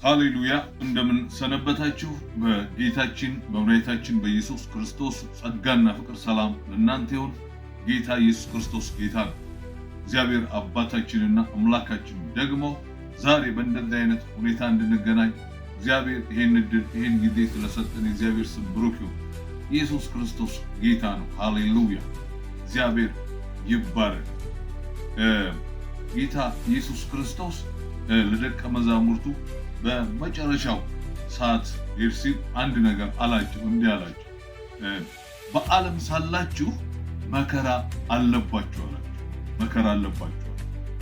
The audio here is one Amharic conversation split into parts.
ሃሌሉያ፣ እንደምን ሰነበታችሁ? በጌታችን በመድኃኒታችን በኢየሱስ ክርስቶስ ጸጋና ፍቅር ሰላም ለእናንተ ይሁን። ጌታ ኢየሱስ ክርስቶስ ጌታ ነው። እግዚአብሔር አባታችንና አምላካችን ደግሞ ዛሬ በእንደዚህ አይነት ሁኔታ እንድንገናኝ እግዚአብሔር ይሄን እድል ይሄን ጊዜ ስለሰጠን የእግዚአብሔር ስም ብሩክ ይሁን። ኢየሱስ ክርስቶስ ጌታ ነው። ሃሌሉያ፣ እግዚአብሔር ይባረክ። ጌታ ኢየሱስ ክርስቶስ ለደቀ መዛሙርቱ በመጨረሻው ሰዓት ሄድ ሲል አንድ ነገር አላቸው። እንዲህ አላቸው፣ በዓለም ሳላችሁ መከራ አለባችሁ አላቸው። መከራ አለባችሁ፣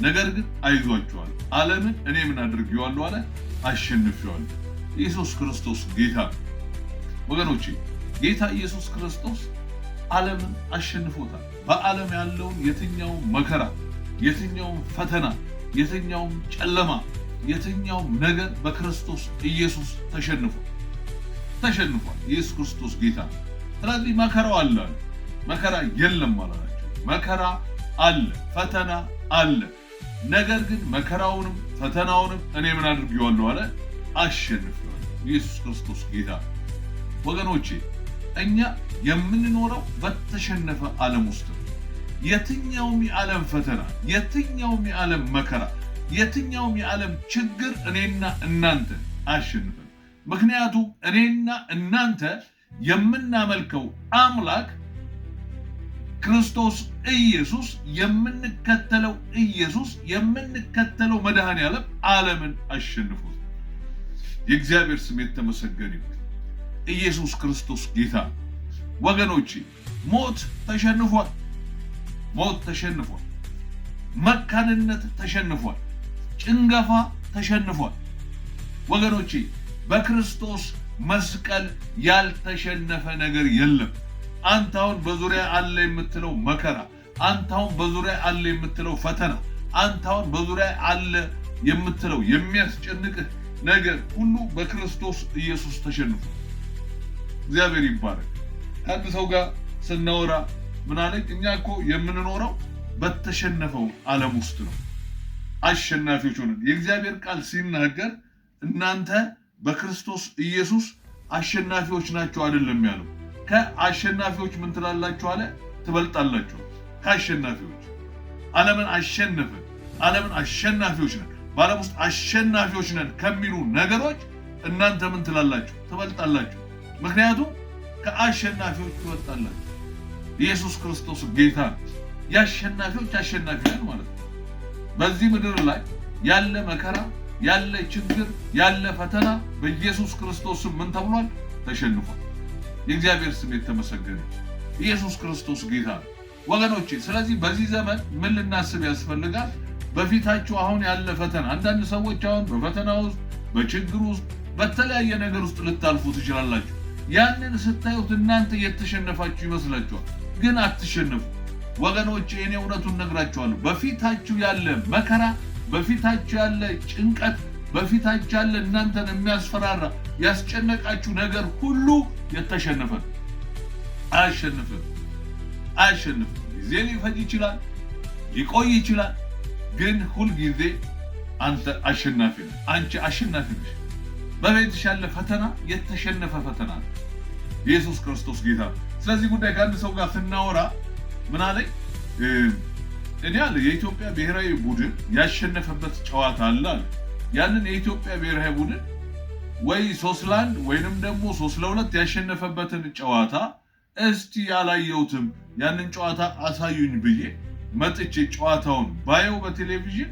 ነገር ግን አይዟችኋል፣ ዓለምን እኔ ምን አድርጌዋለሁ አለ? አሸንፌዋለሁ። ኢየሱስ ክርስቶስ ጌታ ነው። ወገኖቼ፣ ጌታ ኢየሱስ ክርስቶስ ዓለምን አሸንፎታል። በዓለም ያለውን የትኛውን መከራ፣ የትኛውን ፈተና፣ የትኛውን ጨለማ፣ የትኛውም ነገር በክርስቶስ ኢየሱስ ተሸንፏል ተሸንፏል። ኢየሱስ ክርስቶስ ጌታ ነው። ስለዚህ መከራው አለ አለ። መከራ የለም አላላቸው። መከራ አለ፣ ፈተና አለ። ነገር ግን መከራውንም ፈተናውንም እኔ ምን አድርጌዋለሁ አለ? አሸንፌዋለሁ። ኢየሱስ ክርስቶስ ጌታ ነው። ወገኖቼ፣ እኛ የምንኖረው በተሸነፈ ዓለም ውስጥ ነው። የትኛውም የዓለም ፈተና፣ የትኛውም የዓለም መከራ፣ የትኛውም የዓለም ችግር እኔና እናንተ አያሸንፈንም። ምክንያቱም እኔና እናንተ የምናመልከው አምላክ ክርስቶስ ኢየሱስ፣ የምንከተለው ኢየሱስ፣ የምንከተለው መድኃኔ ዓለም ዓለምን አሸንፎት። የእግዚአብሔር ስም የተመሰገነ ይሁን። ኢየሱስ ክርስቶስ ጌታ። ወገኖቼ፣ ሞት ተሸንፏል። ሞት ተሸንፏል። መካንነት ተሸንፏል። ጭንገፋ ተሸንፏል። ወገኖቼ፣ በክርስቶስ መስቀል ያልተሸነፈ ነገር የለም። አንተ አሁን በዙሪያ አለ የምትለው መከራ፣ አንተ አሁን በዙሪያ አለ የምትለው ፈተና፣ አንተ አሁን በዙሪያ አለ የምትለው የሚያስጨንቅህ ነገር ሁሉ በክርስቶስ ኢየሱስ ተሸንፏል። እግዚአብሔር ይባረክ። ከአንድ ሰው ጋር ስናወራ ምን አለኝ? እኛ እኮ የምንኖረው በተሸነፈው ዓለም ውስጥ ነው። አሸናፊዎች ሆነን የእግዚአብሔር ቃል ሲናገር እናንተ በክርስቶስ ኢየሱስ አሸናፊዎች ናችሁ አይደለም ያለው። ከአሸናፊዎች ምን ትላላችሁ አለ? ትበልጣላችሁ። ከአሸናፊዎች፣ ዓለምን አሸነፍን፣ ዓለምን አሸናፊዎች ነን፣ በዓለም ውስጥ አሸናፊዎች ነን ከሚሉ ነገሮች እናንተ ምን ትላላችሁ? ትበልጣላችሁ። ምክንያቱም ከአሸናፊዎች ትበልጣላችሁ። ኢየሱስ ክርስቶስ ጌታ ነው። የአሸናፊዎች አሸናፊ ነን ማለት ነው። በዚህ ምድር ላይ ያለ መከራ፣ ያለ ችግር፣ ያለ ፈተና በኢየሱስ ክርስቶስ ስም ምን ተብሏል? ተሸንፏል። የእግዚአብሔር ስም የተመሰገነ። ኢየሱስ ክርስቶስ ጌታ ነው ወገኖቼ። ስለዚህ በዚህ ዘመን ምን ልናስብ ያስፈልጋል? በፊታችሁ አሁን ያለ ፈተና፣ አንዳንድ ሰዎች አሁን በፈተና ውስጥ፣ በችግር ውስጥ፣ በተለያየ ነገር ውስጥ ልታልፉ ትችላላችሁ። ያንን ስታዩት እናንተ የተሸነፋችሁ ይመስላችኋል፣ ግን አትሸነፉ። ወገኖቼ፣ እኔ እውነቱን ነግራችኋለሁ። በፊታችሁ ያለ መከራ፣ በፊታችሁ ያለ ጭንቀት፣ በፊታችሁ ያለ እናንተን የሚያስፈራራ ያስጨነቃችሁ ነገር ሁሉ የተሸነፈ ነው። አያሸንፍም፣ አያሸንፍም። ጊዜ ሊፈጅ ይችላል፣ ሊቆይ ይችላል። ግን ሁልጊዜ አንተ አሸናፊ ነህ፣ አንቺ አሸናፊ ነሽ። በቤትሽ ያለ ፈተና የተሸነፈ ፈተና ነው። ኢየሱስ ክርስቶስ ጌታ ነው። ስለዚህ ጉዳይ ከአንድ ሰው ጋር ስናወራ ምን አለኝ? እኔ አለ የኢትዮጵያ ብሔራዊ ቡድን ያሸነፈበት ጨዋታ አለ አለ። ያንን የኢትዮጵያ ብሔራዊ ቡድን ወይ 3-1 ወይንም ደግሞ 3-2 ያሸነፈበትን ጨዋታ እስቲ ያላየሁትም ያንን ጨዋታ አሳዩኝ ብዬ መጥቼ ጨዋታውን ባየው፣ በቴሌቪዥን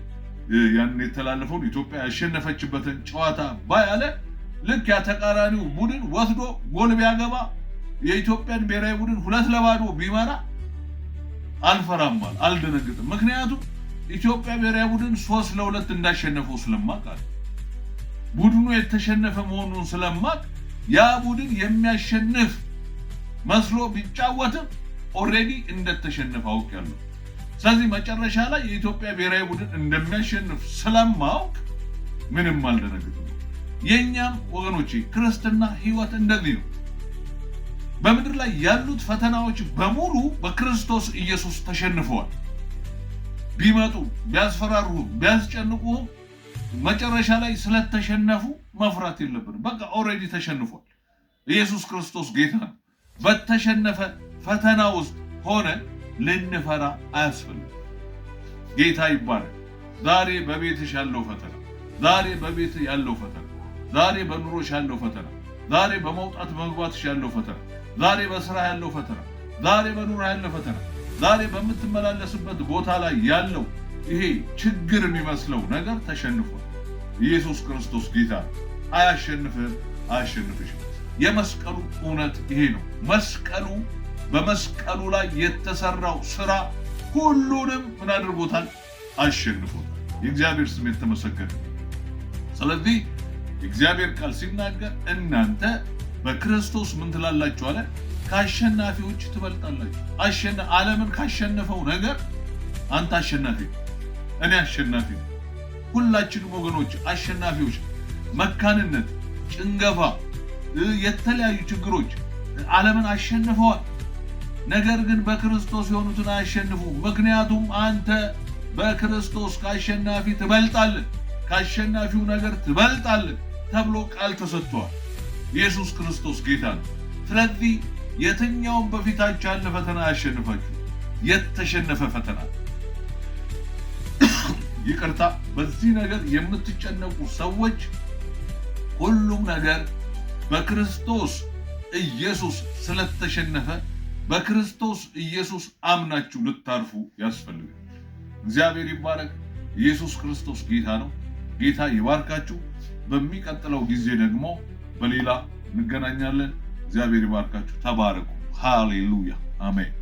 ያንን የተላለፈውን ኢትዮጵያ ያሸነፈችበትን ጨዋታ ባይ አለ፣ ልክ ያ ተቃራኒው ቡድን ወስዶ ጎል ቢያገባ፣ የኢትዮጵያን ብሔራዊ ቡድን 2-0 ቢመራ አልፈራም አለ፣ አልደነግጥም። ምክንያቱም ኢትዮጵያ ብሔራዊ ቡድን 3-2 እንዳሸነፈው ስለማቅ አለ፣ ቡድኑ የተሸነፈ መሆኑን ስለማቅ፣ ያ ቡድን የሚያሸንፍ መስሎ ቢጫወትም already እንደተሸነፈ አውቄያለሁ። ስለዚህ መጨረሻ ላይ የኢትዮጵያ ብሔራዊ ቡድን እንደሚያሸንፍ ስለማውቅ ምንም አልደነግጥም። የእኛም ወገኖቼ ክርስትና ሕይወት እንደዚህ ነው። በምድር ላይ ያሉት ፈተናዎች በሙሉ በክርስቶስ ኢየሱስ ተሸንፈዋል። ቢመጡ፣ ቢያስፈራሩህም፣ ቢያስጨንቁህም መጨረሻ ላይ ስለተሸነፉ መፍራት የለብንም። በቃ already ተሸንፏል። ኢየሱስ ክርስቶስ ጌታ ነው። በተሸነፈ ፈተና ውስጥ ሆነ ልንፈራ አያስፈልግም። ጌታ ይባረክ። ዛሬ በቤትሽ ያለው ፈተና፣ ዛሬ በቤት ያለው ፈተና፣ ዛሬ በኑሮሽ ያለው ፈተና፣ ዛሬ በመውጣት በመግባትሽ ያለው ፈተና፣ ዛሬ በስራ ያለው ፈተና፣ ዛሬ በኑሮ ያለው ፈተና፣ ዛሬ በምትመላለስበት ቦታ ላይ ያለው ይሄ ችግር የሚመስለው ነገር ተሸንፏል። ኢየሱስ ክርስቶስ ጌታ ነው። አያሸንፍህም፣ አያሸንፍሽም። የመስቀሉ እውነት ይሄ ነው። መስቀሉ በመስቀሉ ላይ የተሰራው ስራ ሁሉንም ምን አድርጎታል? አሸንፎታል። የእግዚአብሔር ስም የተመሰገነ። ስለዚህ የእግዚአብሔር ቃል ሲናገር እናንተ በክርስቶስ ምን ትላላችሁ አለ? ከአሸናፊዎች ትበልጣላችሁ። ዓለምን ካሸነፈው ነገር አንተ አሸናፊ፣ እኔ አሸናፊ፣ ሁላችንም ወገኖች አሸናፊዎች። መካንነት፣ ጭንገፋ፣ የተለያዩ ችግሮች ዓለምን አሸንፈዋል። ነገር ግን በክርስቶስ የሆኑትን አያሸንፉ። ምክንያቱም አንተ በክርስቶስ ከአሸናፊ ትበልጣለህ፣ ከአሸናፊው ነገር ትበልጣለህ ተብሎ ቃል ተሰጥቷል። ኢየሱስ ክርስቶስ ጌታ ነው። ስለዚህ የትኛውም በፊታችሁ ያለ ፈተና አያሸንፋችሁ። የተሸነፈ ፈተና ይቅርታ፣ በዚህ ነገር የምትጨነቁ ሰዎች ሁሉም ነገር በክርስቶስ ኢየሱስ ስለተሸነፈ በክርስቶስ ኢየሱስ አምናችሁ ልታርፉ ያስፈልጋል። እግዚአብሔር ይባረክ። ኢየሱስ ክርስቶስ ጌታ ነው። ጌታ ይባርካችሁ። በሚቀጥለው ጊዜ ደግሞ በሌላ እንገናኛለን። እግዚአብሔር ይባርካችሁ። ተባረኩ። ሃሌሉያ አሜን።